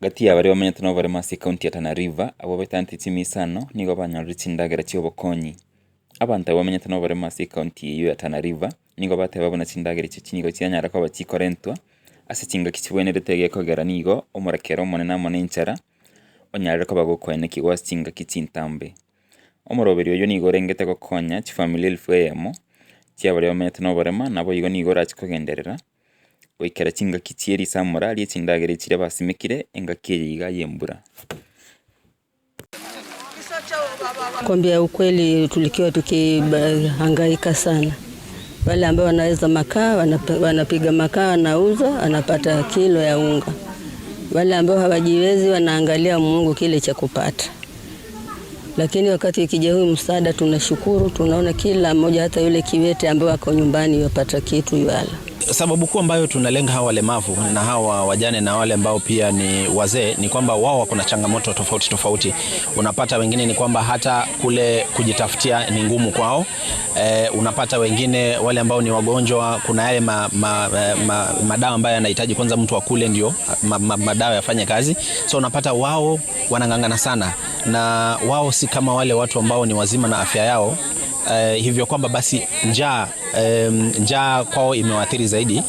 Gati ya baria bamenyete noboremo ase ekaunti ya Tana River, abwo baitanete chimisano nigo banyorire chindagera chi'obokonyi. Abanto abwo bamenyete noboremo ase ekaunti eyio ya Tana River nigo bateba buna chindagera echio nigo chianyara koba chikorentwa ase chingaki chibwenerete egekogera nigo omorakera omonene amo na enchara onyarire koba gokoenekigwa ase chingaki chintambe. Omoroberi oyio nigo orengete gokonya chifamiri elfu eyemo chia baria bamenyete noborema naboigo nigo orache kogenderera goikera chingaki chie risamora rie chindagera chiria basimekire engaki eye iga y'embura. Kwambia ukweli, tulikiwa tukihangaika sana. Wale ambao wanaweza makaa wanapiga makaa, wanauza, wanapata kilo ya unga. Wale ambao hawajiwezi wanaangalia Mungu kile cha kupata. Lakini wakati ikija huyu msaada tunashukuru, tunaona kila mmoja, hata yule kiwete ambaye ako nyumbani yapata kitu yala. Sababu kuu ambayo tunalenga hawa walemavu na hawa wajane na wale ambao pia ni wazee ni kwamba wao wako na changamoto tofauti tofauti. Unapata wengine ni kwamba hata kule kujitafutia ni ngumu kwao. Unapata wengine wale ambao ni wagonjwa, kuna yale madawa ambayo yanahitaji kwanza mtu akule ndio madawa yafanye kazi. So unapata wao wanang'ang'ana sana, na wao si kama wale watu ambao ni wazima na afya yao. Hivyo kwamba basi njaa kwao imewaathiri zaidi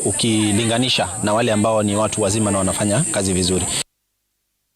ukilinganisha na wale ambao ni watu wazima na wanafanya kazi vizuri.